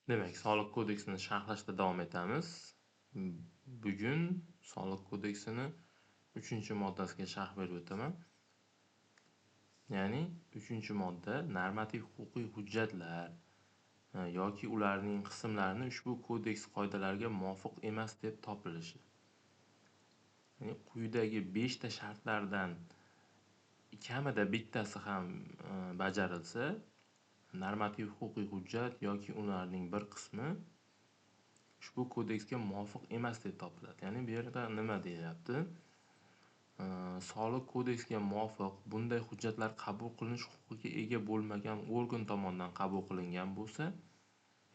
Demak, Soliq kodeksini sharhlashda davom etamiz. Bugun Soliq kodeksini 3-moddasiga sharh berib o'taman. Ya'ni 3-modda normativ huquqiy hujjatlar yoki ularning qismlarini ushbu kodeks qoidalariga muvofiq emas deb topilishi. Ya'ni quyidagi 5 ta shartlardan kamida bittasi ham bajarilsa, normativ huquqiy hujjat yoki ularning bir qismi ushbu kodeksga muvofiq emas deb topiladi. Ya'ni bu yerda nima deyilyapti? Soliq kodeksiga muvofiq bunday hujjatlar qabul qilinish huquqiga ega bo'lmagan organ tomonidan qabul qilingan bo'lsa,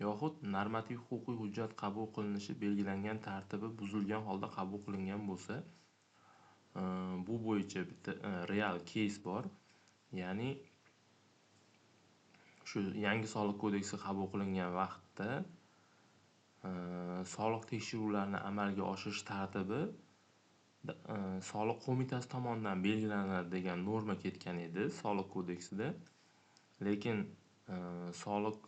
yoxud normativ huquqiy hujjat qabul qilinishi belgilangan tartibi buzilgan holda qabul qilingan bo'lsa, bu bo'yicha bitta real case bor. Ya'ni shu yangi soliq kodeksi qabul qilingan vaqtda soliq tekshiruvlarini amalga oshirish tartibi soliq qo'mitasi tomonidan belgilanadi degan norma ketgan edi soliq kodeksida. Lekin soliq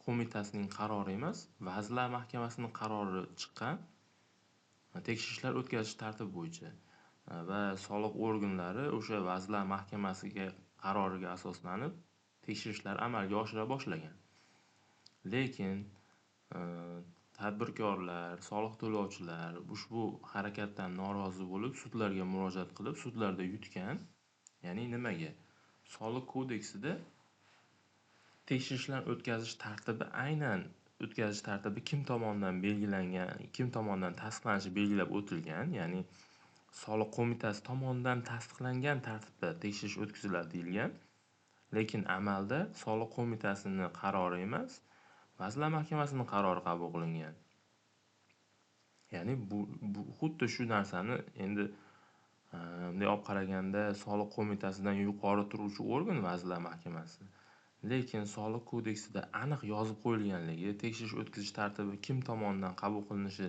qo'mitasining qarori emas, Vazirlar Mahkamasining qarori chiqqan tekshirishlar o'tkazish tartibi bo'yicha va soliq organlari o'sha Vazirlar Mahkamasiga qaroriga asoslanib tekshirishlar amalga oshira boshlagan. Lekin tadbirkorlar, soliq to'lovchilar ushbu harakatdan norozi bo'lib, sudlarga murojaat qilib, sudlarda yutgan. Ya'ni nimaga? Soliq kodeksida tekshirishlar o'tkazish tartibi aynan o'tkazish tartibi kim tomonidan belgilangan, kim tomonidan tasdiqlanishi belgilab o'tilgan, ya'ni soliq qo'mitasi tomonidan tasdiqlangan tartibda tekshirish o'tkaziladi deyilgan. Lekin amalda soliq qo'mitasining qarori emas, Vazirlar Mahkamasining qarori qabul qilingan. Ya'ni bu xuddi shu narsani endi bunday olib qaraganda soliq qo'mitasidan yuqori turuvchi organ Vazirlar Mahkamasi. Lekin soliq kodeksida aniq yozib qo'yilganligi, tekshirish o'tkazish tartibi kim tomonidan qabul qilinishi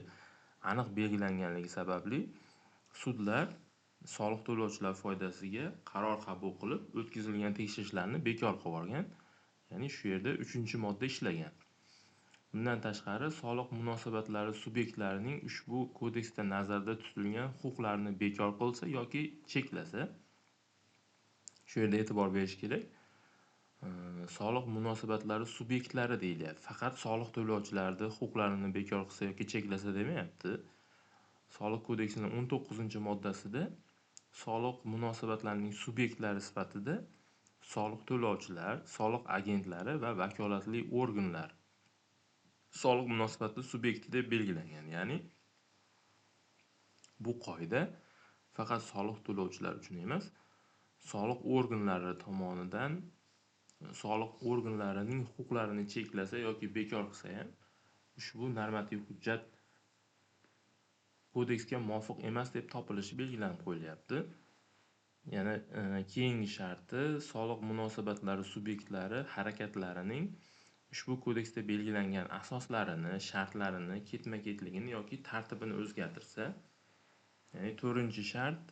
aniq belgilanganligi sababli sudlar soliq to'lovchilar foydasiga qaror qabul qilib, o'tkazilgan tekshirishlarni bekor qilib yuborgan. Ya'ni shu yerda 3-modda ishlagan. Bundan tashqari, soliq munosabatlari subyektlarining ushbu kodeksda nazarda tutilgan huquqlarini bekor qilsa yoki cheklasa, shu yerda e'tibor berish kerak. Soliq munosabatlari subyektlari deyilyapti. Faqat soliq to'lovchilarning huquqlarini bekor qilsa yoki cheklasa demayapti. Soliq kodeksining 19-moddasida soliq munosabatlarining subyektlari sifatida soliq to'lovchilar, soliq agentlari va vakolatli organlar soliq munosabati subyekti deb belgilangan. Ya'ni bu qoida faqat soliq to'lovchilar uchun emas, soliq organlari tomonidan soliq organlarining huquqlarini cheklasa yoki bekor qilsa ham ushbu normativ hujjat kodeksga muvofiq emas deb topilishi belgilanib qo'yilyapti. Yana keyingi sharti soliq munosabatlari subyektlari harakatlarining ushbu kodeksda belgilangan asoslarini, shartlarini, ketma-ketligini yoki tartibini o'zgartirsa, ya'ni 4-shart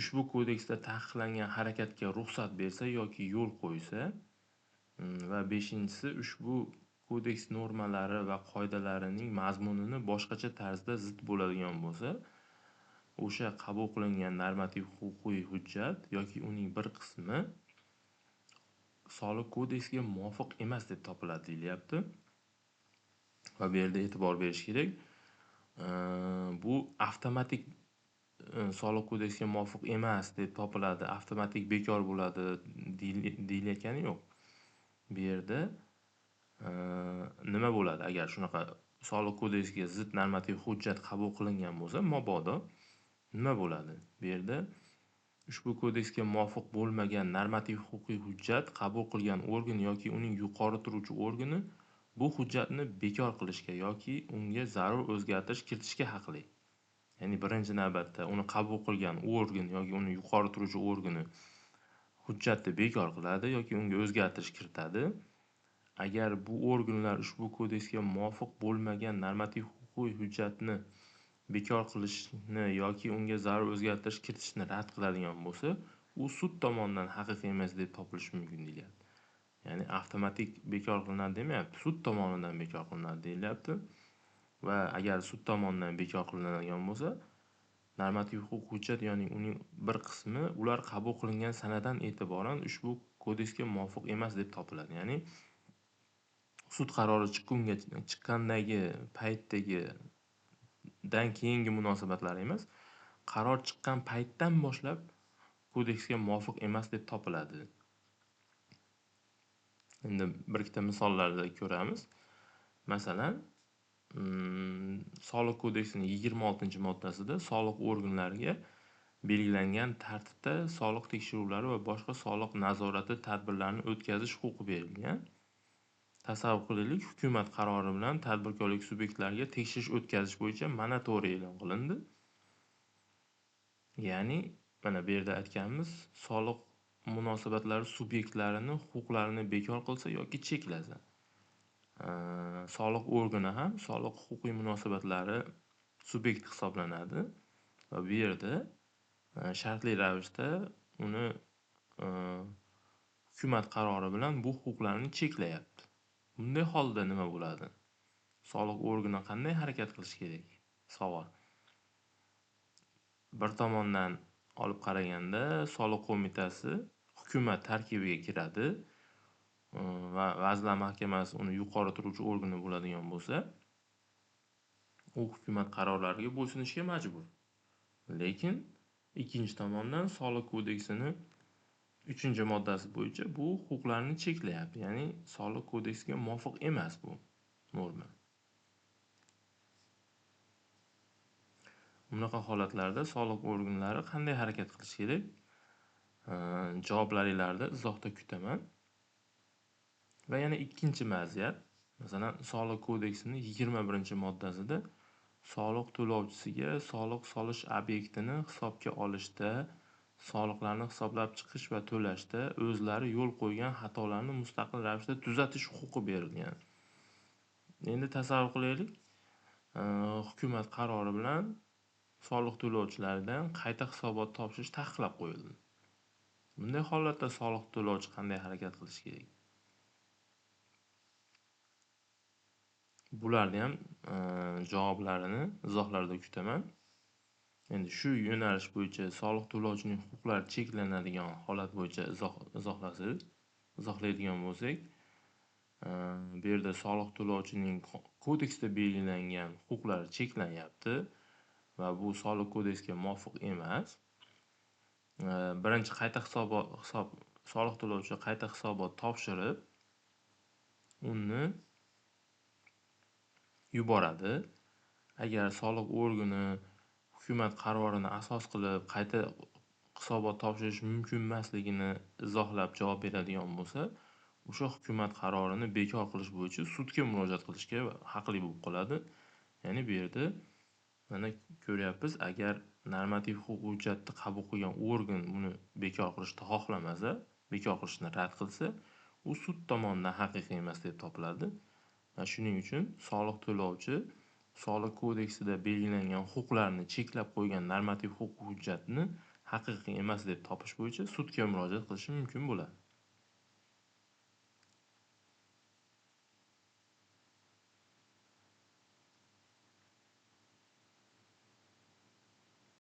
ushbu kodeksda taqiqlangan harakatga ruxsat bersa yoki yo'l qo'ysa va 5-si ushbu kodeks normalari va qoidalarining mazmunini boshqacha tarzda zid bo'ladigan bo'lsa, o'sha qabul qilingan normativ huquqiy hujjat yoki uning bir qismi soliq kodeksiga muvofiq emas deb topiladi deyilyapti. Va bu yerda e'tibor berish kerak. Bu avtomatik soliq kodeksiga muvofiq emas deb topiladi, avtomatik bekor bo'ladi deyilayotgani yo'q. Bu yerda nima bo'ladi agar shunaqa soliq kodeksiga zid normativ hujjat qabul qilingan bo'lsa, mabodo nima bo'ladi? Bu yerda ushbu kodeksga muvofiq bo'lmagan normativ huquqiy hujjat qabul qilgan organ yoki uning yuqori turuvchi organi bu hujjatni bekor qilishga yoki unga zarur o'zgartirish kiritishga haqli. Ya'ni birinchi navbatda uni qabul qilgan organ yoki uni yuqori turuvchi organi hujjatni bekor qiladi yoki unga o'zgartirish kiritadi. Agar bu organlar ushbu kodeksga muvofiq bo'lmagan normativ huquqiy hujjatni bekor qilishni yoki unga zarur o'zgartirish kiritishni rad qiladigan bo'lsa, u sud tomonidan haqiqiy emas deb topilishi mumkin deyilyapti. Ya'ni avtomatik bekor qilinadi demayapti, sud tomonidan bekor qilinadi deyilyapti. Va agar sud tomonidan bekor qilinadigan bo'lsa, normativ huquqiy hujjat, ya'ni uning bir qismi ular qabul qilingan sanadan e'tiboran ushbu kodeksga muvofiq emas deb topiladi. Ya'ni sud qarori chiqqandagi paytdagidan keyingi munosabatlar emas, qaror chiqqan paytdan boshlab kodeksga muvofiq emas deb topiladi. Endi bir ikkita misollarda ko'ramiz. Masalan, Soliq kodeksining 26-moddasida soliq organlariga belgilangan tartibda soliq tekshiruvlari va boshqa soliq nazorati tadbirlarini o'tkazish huquqi berilgan. Tasavvur qilaylik, hukumat qarori bilan tadbirkorlik subyektlariga tekshirish o'tkazish bo'yicha moratoriy e'lon qilindi. Ya'ni mana bu yerda aytganimiz, soliq munosabatlari subyektlarini huquqlarini bekor qilsa yoki cheklasa, soliq organi ham soliq huquqiy munosabatlari subyekti hisoblanadi va bu yerda shartli ravishda uni hukumat qarori bilan bu huquqlarni cheklayapti. Bunday holda nima bo'ladi? Soliq organi qanday harakat qilishi kerak? Savol. Bir tomondan olib qaraganda soliq qo'mitasi hukumat tarkibiga kiradi va Vazirlar Mahkamasi uni yuqori turuvchi organi bo'ladigan bo'lsa, u hukumat qarorlariga bo'ysunishga majbur. Lekin ikkinchi tomondan soliq kodeksini 3-moddasi bo'yicha bu huquqlarni cheklayapti. Ya'ni soliq kodeksiga muvofiq emas bu norma. Bunaqa holatlarda soliq organlari qanday harakat qilishi kerak? Javoblaringlarni izohda kutaman. Va yana ikkinchi vaziyat, masalan, soliq kodeksining 21-moddasida soliq to'lovchisiga soliq solish obyektini hisobga olishda, soliqlarni hisoblab chiqish va to'lashda o'zlari yo'l qo'ygan xatolarni mustaqil ravishda tuzatish huquqi berilgan. Endi tasavvur qilaylik, hukumat qarori bilan soliq to'lovchilardan qayta hisobot topshirish taqiqlab qo'yildi. Bunday holatda soliq to'lovchi qanday harakat qilishi kerak? Bularni ham javoblarini izohlarda kutaman. Endi shu yo'nalish bo'yicha soliq to'lovchining huquqlari cheklanadigan holat bo'yicha izohlaydigan bo'lsak, bu yerda soliq to'lovchining kodeksda belgilangan huquqlari cheklanyapti va bu soliq kodeksiga muvofiq emas. Birinchi qayta hisob soliq to'lovchi qayta hisobot topshirib, uni yuboradi. Agar soliq organi hukumat qarorini asos qilib qayta hisobot topshirish mumkin emasligini izohlab javob beradigan bo'lsa, o'sha hukumat qarorini bekor qilish bo'yicha sudga murojaat qilishga haqli bo'lib qoladi. Ya'ni bu yerda mana ko'ryapmiz, agar normativ huquqiy hujjatni qabul qilgan organ buni bekor qilishni xohlamasa, bekor qilishni rad qilsa, u sud tomonidan haqiqiy emas deb topiladi. Va shuning uchun soliq to'lovchi soliq kodeksida belgilangan huquqlarni cheklab qo'ygan normativ huquqiy hujjatni haqiqiy emas deb topish bo'yicha sudga murojaat qilishi mumkin bo'ladi.